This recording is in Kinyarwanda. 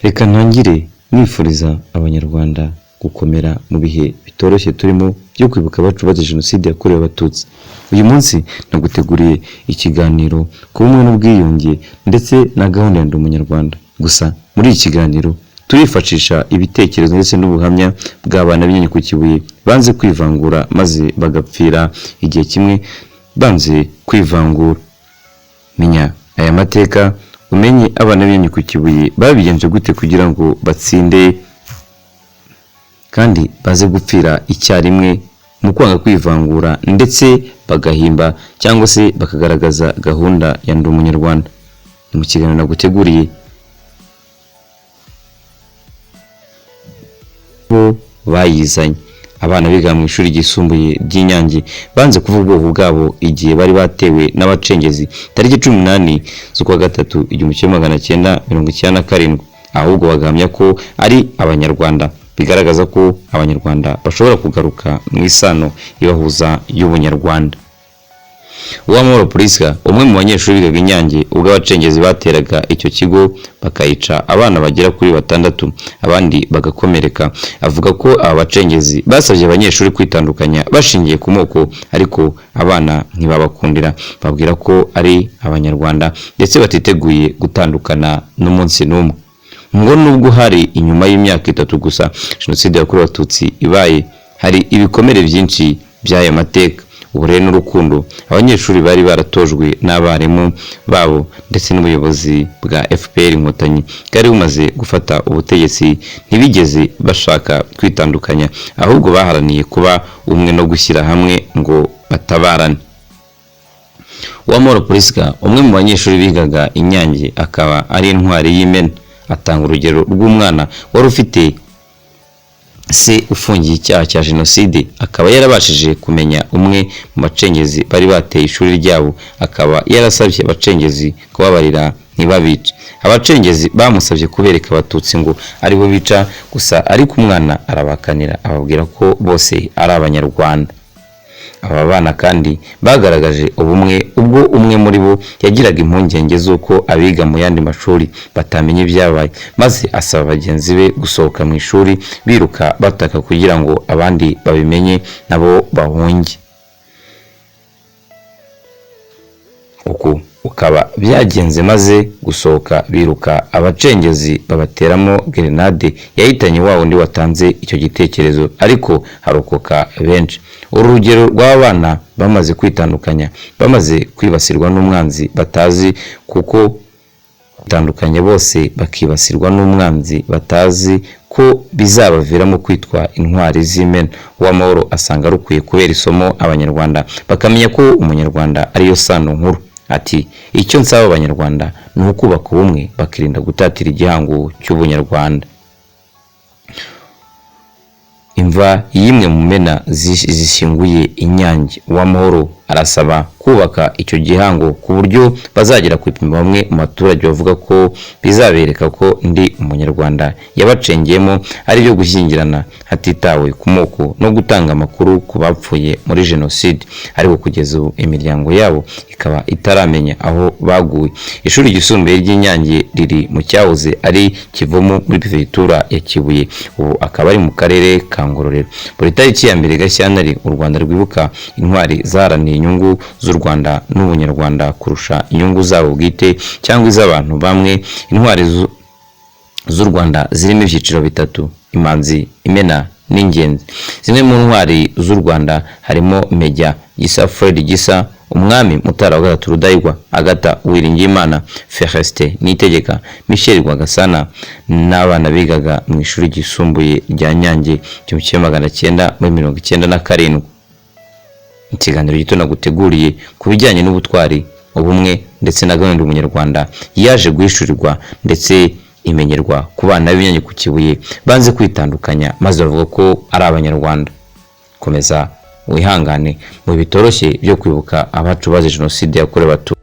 Reka ntangire nifuriza Abanyarwanda gukomera mu bihe bitoroshye turimo byo kwibuka abacu bazize Jenoside yakorewe Abatutsi. Uyu munsi naguteguriye ikiganiro ku bumwe n'ubwiyunge ndetse na gahunda ya Ndi Umunyarwanda. Gusa muri iki kiganiro turifashisha ibitekerezo ndetse n'ubuhamya bw'abana b'Inyange ku Kibuye banze kwivangura maze bagapfira igihe kimwe banze kwivangura. Menya aya mateka, umenye abana b'Inyange ku Kibuye babigenje gute kugira ngo batsinde kandi baze gupfira icyarimwe mu kwanga kwivangura ndetse bagahimba cyangwa se bakagaragaza gahunda ya Ndi Umunyarwanda. Ni mu kiganiro naguteguriye bo bayizanye. Abana biga mu ishuri ryisumbuye ry'Inyange banze kuvuga ubwoko bwabo igihe bari batewe n'abacengezi tariki 18 z'ukwa gatatu 1997, ahubwo bagahamya ko ari Abanyarwanda, bigaragaza ko Abanyarwanda bashobora kugaruka mu isano ibahuza y'Ubunyarwanda. Uwamahoro Prisca, umwe mu banyeshuri bigaga i Nyange ubwo abacengezi bateraga icyo kigo bakayica abana bagera kuri batandatu abandi bagakomereka, avuga ko aba bacengezi basabye abanyeshuri kwitandukanya bashingiye ku moko, ariko abana ntibabakundira, babwira ko ari Abanyarwanda ndetse batiteguye gutandukana n'umunsi n'umwe. Ngo nubwo hari inyuma y'imyaka 3 gusa Jenoside yakorewe Abatutsi ibaye, hari ibikomere byinshi by'aya mateka. Uburere n'urukundo abanyeshuri bari baratojwe n'abarimu babo ndetse n'ubuyobozi bwa FPR Inkotanyi bwari bumaze gufata ubutegetsi, ntibigeze bashaka kwitandukanya, ahubwo baharaniye kuba umwe no gushyira hamwe ngo batabarane. Uwamahoro Prisca, umwe mu banyeshuri bigaga i Nyange akaba ari intwari y'Imena, atanga urugero rw'umwana wari ufite se ufungiye icyaha cya Jenoside, akaba yarabashije kumenya umwe mu bacengezi bari bateye ishuri ryabo, akaba yarasabye abacengezi kubabarira ntibabice. Abacengezi bamusabye kubereka Abatutsi ngo aribo bica gusa, ariko umwana arabakanira ababwira ko bose ari Abanyarwanda. Aba bana kandi bagaragaje ubumwe ubwo umwe muri bo yagiraga impungenge z'uko abiga mu yandi mashuri batamenya ibyabaye, maze asaba bagenzi be gusohoka mu ishuri biruka bataka kugira ngo abandi babimenye nabo bahunge. Uku ukaba byagenze, maze gusohoka biruka abacengezi babateramo gerenade yahitanye wa wundi watanze icyo gitekerezo, ariko harokoka benshi. Uru rugero rw'abana bamaze kwitandukanya, bamaze kwibasirwa n'umwanzi batazi, kuko bitandukanye bose bakibasirwa n'umwanzi batazi ko bizabaviramo kwitwa intwari z'Imena. Uwamahoro asanga rukwiye kubera isomo Abanyarwanda bakamenya ko Umunyarwanda ariyo sano nkuru. Ati icyo nsaba Abanyarwanda ni ukubaka ubumwe bakirinda gutatira igihango cy'Ubunyarwanda. Imva y'imwe mu mena zishyinguye i Nyange. Uwamahoro arasaba kubaka icyo gihango ku buryo bazagera ku ipima bamwe mu baturage bavuga ko bizabereka ko Ndi Umunyarwanda yabacengeyemo ari byo gushyingirana hatitawe ku moko no gutanga amakuru ku bapfuye muri Jenoside, ariko kugeza ubu imiryango yabo ikaba itaramenya aho baguye. Ishuri ryisumbuye ry'Inyange riri mu cyahoze ari Kivumu muri Perefegitura ya Kibuye, ubu akaba ari mu karere ka Ngororero. Buri tariki ya 1 Gashyantare u Rwanda rwibuka intwari zaharaniye inyungu z'u Rwanda n'Ubunyarwanda kurusha inyungu zabo bwite cyangwa iz'abantu bamwe. Intwari z'u Rwanda zirimo ibyiciro bitatu: imanzi, imena n'ingenzi. Zimwe mu ntwari z'u Rwanda harimo Major Gisa Fred Gisa, Umwami Mutara wa III Rudahigwa, Agatha Uwiringiyimana, Felicite Niyitegeka, Michel Rwagasana n'abana bigaga mu ishuri ryisumbuye rya Nyange 1997. Ikiganiro gito naguteguriye ku bijyanye n'ubutwari, ubumwe ndetse na gahunda Umunyarwanda yaje guhishurirwa ndetse imenyerwa ku bana b'Inyange ku Kibuye banze kwitandukanya maze bavuga ko ari Abanyarwanda. Komeza wihangane mu bitoroshye byo kwibuka abacu bazize Jenoside yakorewe Abatutsi.